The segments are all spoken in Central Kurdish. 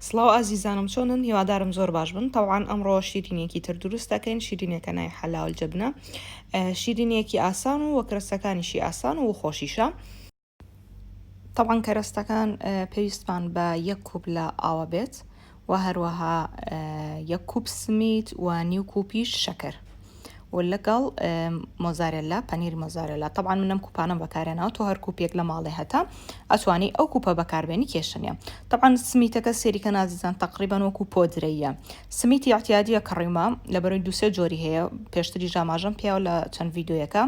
سڵاو ئازیزانم چۆنن هیوادارم زۆر باش بن تەوان ئەمڕۆ شیرینیەکی تر دروست دەکەین شیرینەکە ناوی حەلاوە الجبنە شیرینیەکی ئاسان و وەکرەسەکانیشی ئاسان و خۆشیشە تەوان کەرەستەکان پێویستمان بە یەک کوپ لە ئاوە بێت و هەروەها یەک کوپ سمیت و نیو کوپیش شەکر و لەگەڵ مۆزارێلا پەنیری مۆزارێلا تەبعەن من ئەم کوپانەم بەکارهێناوە تۆ هەر کوپێک لە ماڵێ هەتە ئەتوانی ئەو کوپە بەکاربێنی کێشە نیە تەبعەن سمیتەکە سێریکە نازیزان تەقریبەن وەکو پۆدرەیە سمیتی اعتیادیە کڕیومە لەبەرەوەی دووسێ جۆری هەیە پێشتریش ئاماژەم پیاوە لە چەند ڤیدیۆیەکە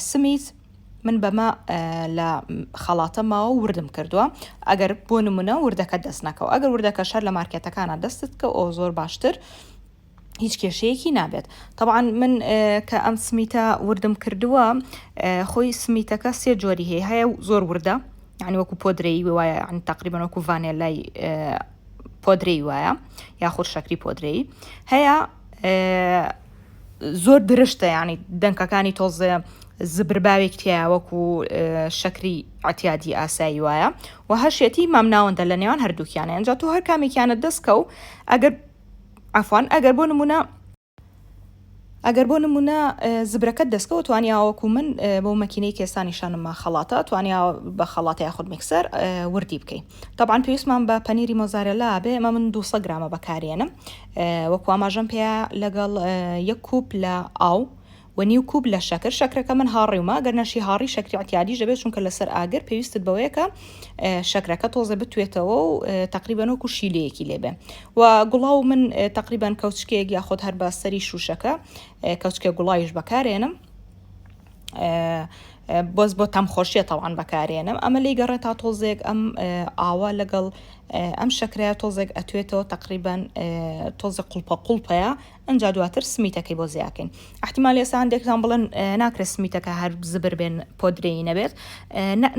سمیت من بەمە لە خەڵاتە ماوە وردم کردووە ئەگەر بۆ نمونە وردەکە دەست نەکەوە ئەگەر وردەکە شەر لە مارکێتەکانە دەستت کە ئەو زۆر باشتر هیچ کێشەیەکی نابێت تەبعەن من کە ئەم سمیتە وردم کردووە خۆی سمیتەکە سێ جۆری هەیە هەیە و زۆر وردە یعنی وەکو پۆدرەی وایە یعنی تقریبا وەکو ڤانێلای پۆدرەی وایە یاخود شەکری پۆدرەی هەیە زۆر درشتە ینی دەنکەکانی تۆزێ زبرباوێک تایە وەکو شەکری عتیادی ئاسایی وایە و هەشێتی مامناوەندە لە نێوان هەردووکیانە ئەنجا تۆ هەر کامێکیانە دەستکە و ئەگەر عەفوان ئەگەر بۆ نمونە ئەگەر بۆ نمونە زبرەکەت دەستکەوە توانیا وەکو من بۆ مەکینەی کێستا نیشانم ما خەڵاتە توانیا بە خەڵاتە یاخود میکسەر وردی بکەی طبعا پێویستمان بە پەنیری مۆزارێلا بێ ئەمە من 200 گرامە بەکارێنم وەکو ئاماژەم پێ لەگەڵ یەک کوپ لە ئاو و نیو کوپ لە شەکر، شەکرەکە من هاڕیومە، ئەگەر نەشی هاڕی شەکری عتیادیش دەبێت چونکە لەسەر ئاگر پێویستت بەوەیە کە شەکرەکە تۆزێ بتوێتەوە و تقریبا وەکو شیلەیەکی لێبێ و گوڵاو من تقریبا کەوچکێک یاخود هەر بە سەری شوشەکە کەوچکە گوڵاویش بەکارێنم بەس بۆ تام خۆشیە تاوان بەکارێنم ئەمە لی گەڕێ تا تۆزێک ئەم ئاوا لەگەڵ ئەم شەکرەیە تۆزێک ئەتوێتەوە تقریبان تۆزێک قوڵپە قوڵپەیە ئنجا دواتر سمیتەکەی بۆ زیاکەین احتیمال ئێستا هەندێکتان بڵێن ناکرێت سمیتەکە هەر زبر بێن پۆدرەیی نەبێت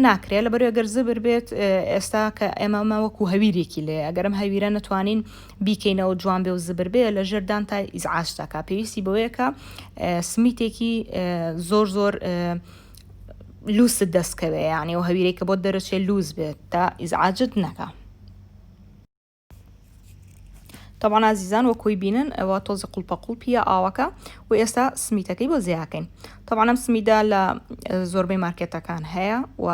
ناکرێت لەبەر گەر زبر بێت ئێستا کە ئێمەمە وەکو هەویرێکی لێ ئەگەرم هەویرە نەتوانین بیکەینەوە جوان بێ و زبر بێ لە ژێردان تا ئیزعاج دەکا پێویستی بەوەیە کە سمیتێکی زۆر زۆر لوست دەستکەوێ یعنی و هەویرەی کە بۆ دەرەچێ لوس بێت تا ئیزعاجت نەکا. تەبعەن ئازیزان وەکۆی بینن ئەوە تۆزی قوڵپە قوڵپیە ئاوەکە و ئێستا سمیتەکەی بۆ زیاکەین تەبعەن ئەم سمیدە لە زۆربەی مارکێتەکان هەیە و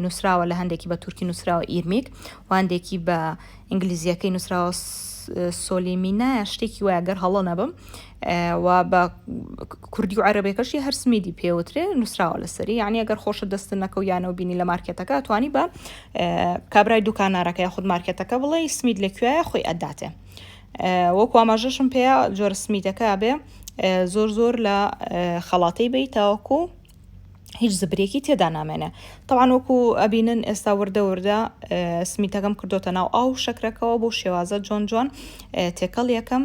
نووسراوە لە هەندێکی بە تورکی نووسراوە irmik و هەندێکی بە ئینگلیزیەکەی نووسراوە سۆلیمینایە شتێکی وایە گەر هەڵە نەبم و بە کوردی و عەرەبەکەشی هەر سمیدی پێوترێ نووسراوە لەسەری یعنی ئەگەر خۆشە دەستن نەکەو یانەوە بینی لە مارکێتەکە توانی بە کابرای دوکانارەکە یاخود مارکێتەکە بڵێ سمید لە کوێیە خۆی ئەداتێ وەکو ئاماژەشم پێیە جۆرە سمیدەکە بێ زۆر زۆر لە خەڵاتەی بی تاوەکو هیچ زبرێکی تێدا نامێنێ تەوان وەکو ئەبینن ئێستا وردە وردە سمیتەکەم کردوتە ناو ئاو شەکرەکەەوە بۆ شێوازە جۆن جوان تێکەڵ یەکەم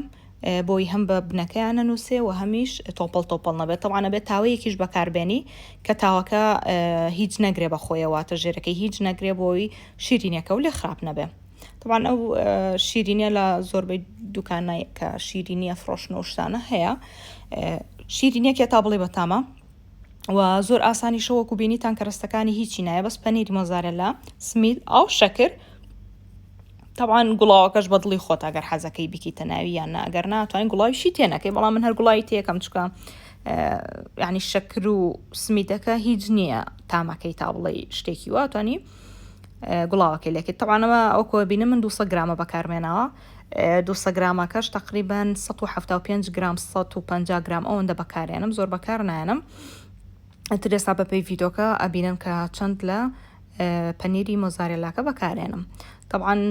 بۆی هەم بە بنەکەیان نەنووسێ و هەمیش تۆپەڵ تۆپەڵ نەبێت تەبعەن ئەبێت تاوەیەکیش بەکاربێنی کە تاوەکە هیچ نەگرێ بە خۆیەوە واتە ژێرەکەی هیچ نەگرێ بۆی شیرینەکە و لێ خراپ نەبێ تەبعەن ئەو شیرینە لە زۆربەی دوکانای کە شیرینیە فرۆشن و شتانە هەیە شیرینیەکە تا بڵێ بەتامە و زۆر ئاسانیشە وەکو بینیتان کەرەستەکانی هیچی نایە بەس پەنیر مۆزارێلا سمیت ئاو شەکر تەبعەن گوڵاوەکەش بە دڵی خۆت ئەگەر حەزەکەی بیکەیتە ناوی یان نا ئەگەر ناتوانین گوڵاویشی تێنەکەی بەڵام من هەر گوڵاوی تێکەم چکە ینی شەکر و سمیتەکە هیچ نییە تامەکەی تا بڵێ شتێکی وا توانی گوڵاوەکەی لەکەی تەوانەوە ئەو کۆ بینە من 200 گرامە بەکارمێنەوە 200 گرامەکەش تقریبا 175 گرام 150 گرام ئەوەندە بەکارێنم زۆر بەکار نایەنم ئیتر ئێستا بەپێی ڤیدۆکە ئەبینن کە چەند لە پەنیری مۆزارێلاکە بەکارێنم تەبعەن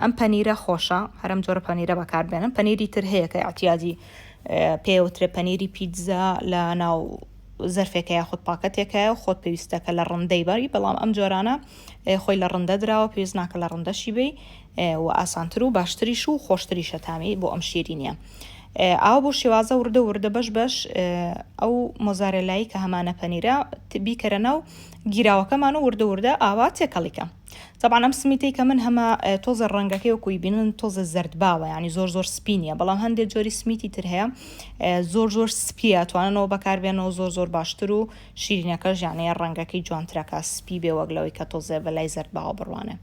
ئەم پەنیرە خۆشە هەرم جۆرە پەنیرە بەکاربێنم پەنیری تر هەیە کە اعتیادی پێوترێ پەنیری پیتزا لە ناو زەرفێکە یاخود پاکەتێکە و خۆت پێویستەکە لە ڕندەی بەری بەڵام ئەم جۆرانە خۆی لە ڕندە دراوە پێویست ناکە لە ڕندەشی بی و ئاسانتر و باشتریش و خۆشتریشە تامی بۆ ئەم شیرینیە ئاوا بۆ شێوازە وردە وردە بەش بەش ئەو مۆزارێلایی کە هەمانە پەنیرە بیکەرە ناو گیراوەکەمان و وردە وردە ئاوا تێکەڵیکە تەبعەن ئەم سمیتەی کە من هەمە تۆزە ڕەنگەکەی وەکوی بینن تۆزە زەرد باوە ینی زۆر زۆر سپی نییە بەڵام هەندێک جۆری سمیتی تر هەیە زۆر زۆر سپیە تواننەوە بەکاربێنەوە زۆر زۆر باشتر و شیرینەکەش یانەیە ڕەنگەکەی جوانترەکە سپی بێ وەک لەوەی کە تۆزێ بەلای زەرد باوە بڕوانێ.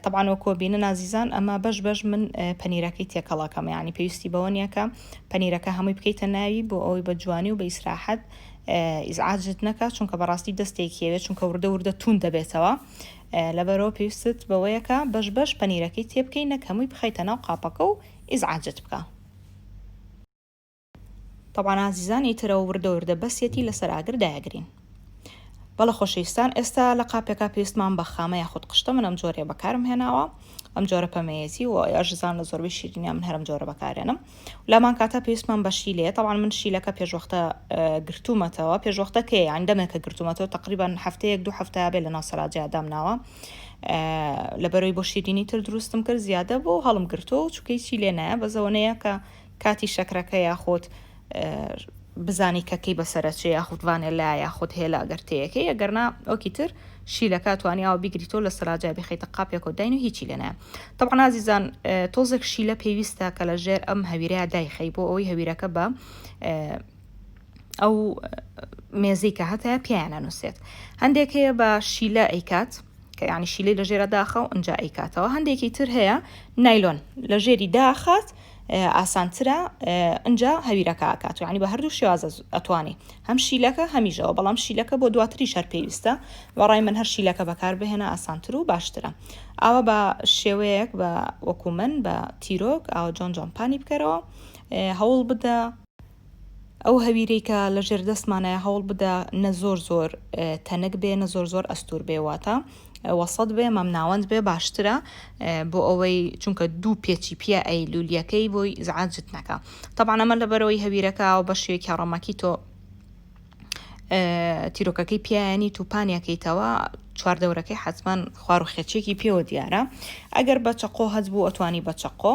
تەبعەن وەکو بینن ئازیزان ئەمە بەش بەش من پەنیرەکەی تێکەڵەکەم یعنی پێویستی بەوە نییە کە پەنیرەکە هەمووی بکەیتە ناوی بۆ ئەوەی بە جوانی و بە ئیسراحەت ئیزعاجت نەکا چونکە بەڕاستی دەستێکیەوێ چونکە وردە وردە تون دەبێتەوە لەبەرەوە پێویستت بەوەیە کە بەش بەش پەنیرەکەی تێبکەی نەک هەمووی بخەیتە ناو قاپەکە و ئیزعاجت بکە. تەبعەن ئازیزان ئیتر ئەوە وردە وردە بەسیەتی لەسەر ئاگر دایەگرین. بەڵێ خۆشەویستان ئێستا لە قاپێکا پێویستمان بە خامە یاخود قشتە من ئەم جۆرەیە بەکارم هێناوە ئەم جۆرە پەمەیەتی و ئەژزان لە زۆربەی شیرینیا من هەرم جۆرە بەکارێنم لامان کاتە پێویستمان بە شیلەیە تەبعەن من شیلەکە پێشوەختە گرتوومەتەوە پێشوەختە کێ یان دەمێکە گرتوومەتەوە تقریبان هەفتەیەک دوو هەفتە بێ لە ناو سەلاجەیا دامناوە لەبەرەوەی بۆ شیرینی تر دروستم کرد زیادە بۆ هەڵم گرتووە و چونکە هیچی لێ نایە بەزەوەنەیە کە کاتی شەکرەکە یاخود بزانی کە کەی بەسەرەچێ یاخود ڤانێلا یاخود هێلە ئەگەر تێیەکەی ئەگەرنا ئەوکی تر شیلەکە توانی ئاو بیگریتەوە لە سەلاجای بخەیتە قاپێکەوە داین و هیچی لێ نایە تەبعەن ئازیزان تۆزێک شیلە پێویستە کە لە ژێر ئەم هەویرەیە دایخەی بۆ ئەوەی هەویرەکە بە ئەو مێزەی کە هەتایە پیایان ئەنووسێت هەندێک هەیە بە شیلە ئەیکات کە یعنی شیلەی لە ژێرە داخە و ئەجا ئەیکاتەوە هەندێکی تر هەیە نایلۆن لە ژێری داخات ئاسانترە ئەجا هەویرەکە ئەکات یعنی بە هەردوو شێوازە ئەتوانی هەم شیلەکە هەمیشەوە بەڵام شیلەکە بۆ دواتریش هەر پێویستە بەڕای من هەر شیلەکە بەکار بهێنە ئاسانتر و باشترە ئاوا بە شێوەیەک بە وەکو من بە تیرۆک ئاوا جوان جوان پانی بکەرەوە هەوڵ بدە ئەو هەویرەی کە لە ژێر دەستمانایە هەوڵ بدە نە زۆر زۆر تەنک بێ نە زۆر زۆر ئەستور بێ واتە وەسەت بێ مامناوەند بێ باشترە بۆ ئەوەی چونکە دوو پێچی پیا ئەی لولیەکەی بۆی ئیزعاجت نەکا تەبعەن ئەمە لەبەرەوەی هەویرەکە و بە شێوەیەکی هەڕەمەکی تۆ تیرۆکەکەی پیایانی توپانیەکەیتەوە چواردەورەکەی حەتمان خوار و خێچێکی پێوە دیارە ئەگەر بە چەقۆ هەت بوو ئەتوانی بە چەقۆ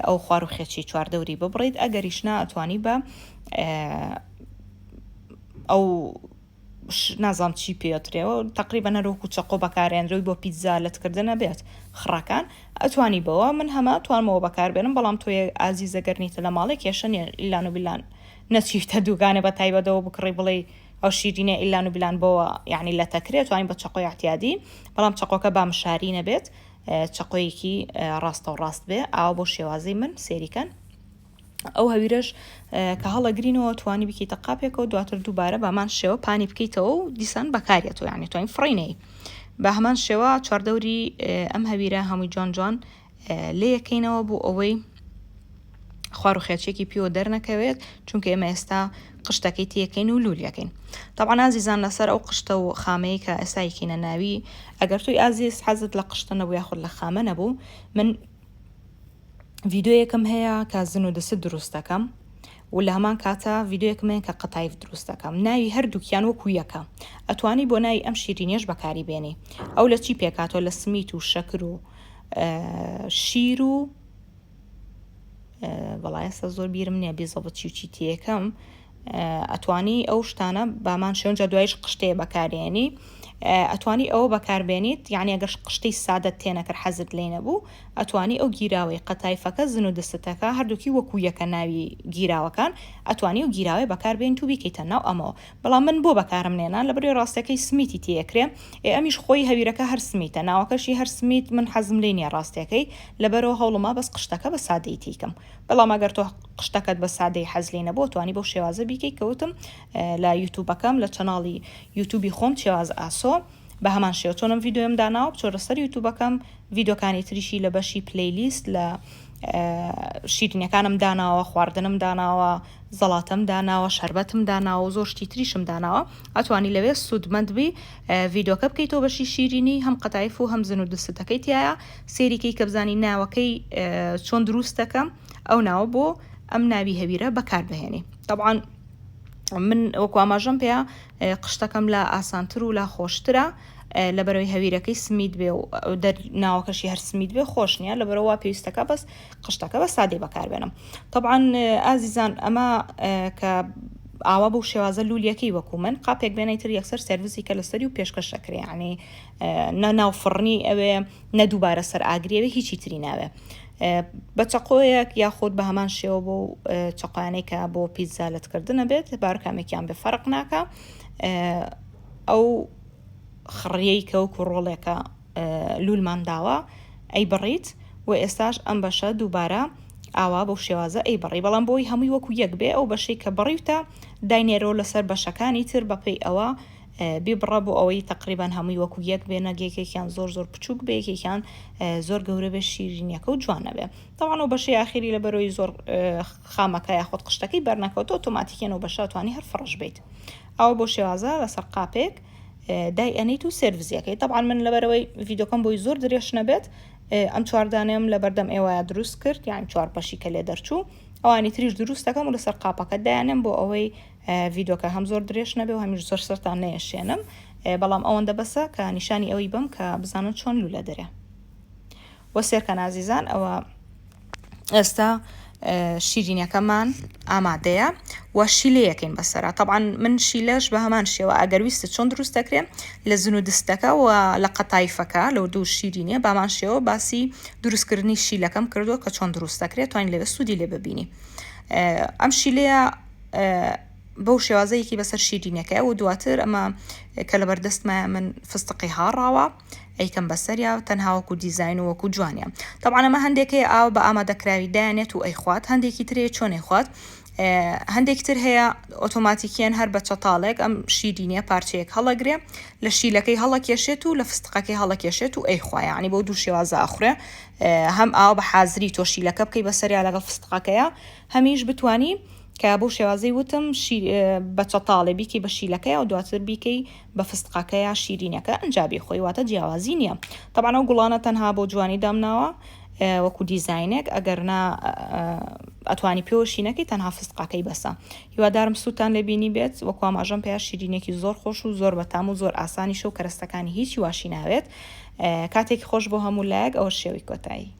ئەو خوار و خێچی چواردەوری ببڕیت ئەگەریش نا ئەتوانی بە ئەو نازام چی پێترێەوە تقریبا هەروەکو چەقۆ بەکارێنرەوەی بۆ پیتزا لەتکردنە بێت خڕەکان ئەتوانی بەوە من هەمە توانمەوە بەکاربێنم بەڵام تۆ ئازیزە گەرنیتە لە ماڵێک کێشە نیە ئیلان و بیلان نەچیتە دووگانێ بە تایبەتەوە بکڕی بڵێی ئەو شیرینە ئیلان و بیلان بۆوە یعنی لەتەکرێ توانین بە چەقۆی اعتیادی بەڵام چەقۆکە با مشاری نەبێت چەقۆیەکی ڕاستە و ڕاست بێ ئاوا بۆ شێوازەی من سێریکەن ئەو هەویرەش کە هەڵەگرینەوە توانی بکەیتە قاپێکەوە دواتر دووبارە بامان شێوە پانی بکەیتەوە و دیسان بەکارێتەوە یعنی توانین فڕینەی بە هەمان شێوە چواردەوری ئەم هەویرە هەمووی جوان جوان لێیەکەینەوە بۆ ئەوەی خوار و خێچێکی پیوە دەرنەکەوێت چونکە ئێمە ئێستا قشتەکەی تێکەین و لولیەکەین تەبعەن ئازیزان لەسەر ئەو قشتە و خامەیە کە ئێستا یکینە ناوی ئەگەر توی ئازیز حەزت لە قشتە نەبوو یاخود لە خامە نەبوو من ڤیدیۆیەکم هەیە کە زن و دست دروست دەکەم و لە هەمان کاتە ڤیدیۆیەکم هەیە کە قەتایف دروست دەکەم ناوی هەردووکیان وەکو یەکە ئەتوانی بۆ ناوی ئەم شیرینیەش بەکاری بێنی ئەو لە چی پێکاتەوە لە سمیت و شەکر و شیر و وەڵا ئێستا زۆر بیرم نییە بیزەبت چی و چی تێکەم ئەتوانی ئەو شتانە بامان شێونجا دوایش قشتەیە بەکارێنی ئەتوانی ئەوە بەکاربێنیت یعنی ئەگەر قشتەی سادەت تێنەکرد حەزت لێ نەبوو ئەتوانی ئەو گیراوەی قەتایفەکە زن و دستەکە هەردووکی وەکو یەکە ناوی گیراوەکان ئەتوانی و گیراوەی بەکاربێنیت و بیکەیتە ناو ئەمەوە بەڵام من بۆ بەکارم نێنا لەبەرئەوەی ڕاستەکەی سمیتی تێکرێ ئێ ئەمیش خۆی هەویرەکە هەر سمیتە ناوەکەشی هەر سمیت من حەزم لێی نیە ڕاستەکەی لەبەرئەوە هەوڵما بەس قشتەکە بە سادەی تیکەم بەڵام ئەگەر تۆ قشتەکەت بە سادەی حەز لێی نەبوو توانی بەو شێوازە بیکەی کە وتم لە یوتوبەکەم لە channel ی یوتوبی خۆم چێواز ئاسۆ بە هەمان شێوە چۆن ئەم ڤیدیۆیەم داناوە بچۆرە سەر یوتوبەکەم ڤیدیۆکانی تریشی لە بەشی playlist لە شیرینەکانم داناوە خواردنم داناوە زەڵاتەم داناوە شەربەتم داناوە و زۆر شتی تریشم داناوە ئەتوانی لەوێ سوودمەند بی ڤیدۆکە بکەیتەوە بەشی شیرینی هەم قەتایف و هەم زن و دستەکەی تایە سێریکەی کە بزانی ناوەکەی چۆن دروست دەکەم ئەو ناوە بۆ ئەم ناوی هەویرە بەکاربهێنی طبعا من وەکو ئاماژەم پێ قشتەکەم لا ئاسانتر و لا خۆشترە لەبەرەوەی هەویرەکەی سمید بێ و ناوەکەشی هەر سمید بێ خۆش نییە لەبەرەوە پێویستەکە بەس قشتەکە بە سادەی بەکاربێنم طبعا ئازیزان ئەمە کە ئاوا بەو شێوازە لولیەکەی وەکو من قاپێک بێنەی تر یەکسەر سێرڤسی کە لەسەری و پێشکەش دەکرێ یعنی نە ناو فڕنی ئەوێ نە دووبارە سەر ئاگریەوێ هیچی تری ناوێ بە چەقۆیەک یاخود بە هەمان شێوە بۆ چەقۆیانەی کە بۆ پیتزا لەتکردنە بێت بارکامێکیان بێ فەرق ناکە ئەو خڕیەی کە وەکو ڕۆڵێکە. لولمان داوە ئەی بڕیت و ئێستاش ئەم بەشە دووبارە ئاوا بەو شێوازە ئەی بڕی بەڵام بۆی هەمووی وەکو یەک بێ ئەو بەشەی کە بڕیوتە داینێرەوە لەسەر بەشەکانی تر بەپێی ئەوە بیبڕە بۆ ئەوەی تەقریبەن هەمووی وەکو یەک بێ نەک یەکێکیان زۆر زۆر بچووک بێ یەکێکیان زۆر گەورە بێ شیرینیەکە و جوان نەبێ تەوان و بەشی ئاخیری لە بەرەوەی زۆر خامەکە یاخود قشتەکەی بەرنەکەوتۆ ئۆتۆماتیکیان و بەشە توانی هەر فڕش بیت ئەوە بۆ شێوازە لەسەر قاپێک دای ئەنیت و سێرڤزیەکەی تەبعەن من لەبەرەوەی ڤیدۆکەم بۆی زۆر درێژ نەبێت ئەم چواردانەیەم لەبەردەم ئێوەیە دروست کرد یان چوار بەشی کە لێ دەرچوو ئەوانی تریش دروست دەکەم و لەسەر قاپەکە دایانێم بۆ ئەوەی ڤیدۆکە هەم زۆر درێژ نەبێ و هەمیش زۆر سەرتان نەیەشێنم بەڵام ئەوەندە بەسە کە نیشانی ئەوەی بم کە بزانن چۆن لولە دەرێ وە سێرکەن ئازیزان ئەوە ئێستا شیرینەکەمان ئامادەیە و شیلەیەکەین بەسەرا طبعا من شیلەش بە هەمان شێوە ئەگەر ویستت چۆن دروست دەکرێت لە زن و دستەکە و لە قەتایفەکە لەو دوو شیرینە بامان شێوە باسی دروستکردنی شیلەکەم کردووە کە چۆن دروست دەکرێت توانین لەوێ سوودی لێ ببینی ئەم شیلەیە بەو شێوازە یەکی بەسەر شیرینەکە و دواتر ئەمە کە لەبەردەستمایە من فستقی هاڕاوە ئەیکەم بەسەریا تەنها وەکو دیزاین و وەکو جوانیە تەبعەن ئەمە هەندێک هەیە ئاوە بە ئامادەکراوی دایانێت و ئەیخوات هەندێکی ترێ چۆن ئەیخوات هەندێک تر هەیە ئۆتۆماتیکیان هەر بە چەتاڵێک ئەم شیرینیە پارچەیەک هەڵەگرێ لە شیلەکەی هەڵەکێشێت و لە فستقەکەی هەڵەکێشێت و ئەیخوا یعنی بەو دوو شێوازە ئەخورێ هەم ئاوە بە حازری تۆ شیلەکە بکەی بەسەریا لەگەڵ فستقەکەیە هەمیش بتانی کە بەو شێوازەی وتم بە چەتاڵێ بیکەی بە شیلەکەی و دواتر بیکەی بە فستقەکەیا شیرینەکە ئەنجا بیخۆی واتە جیاوازی نییە تەبعەن ئەو گوڵانە تەنها بۆ جوانی دامناوە وەکو دیزاینێک ئەگەر نا ئەتوانی پێوە شینەکەی تەنها فستقەکەی بەسە هیوادارم سوودتان لێ بینی بێت وەکو ئاماژەم پێیا شیرینێکی زۆر خۆش و زۆر بەتام و زۆر ئاسانیشە و کەرەستەکانی هیچی واشی ناوێت کاتێکی خۆش بۆ هەموو لایەک ئەوە شێوەی کۆتایی.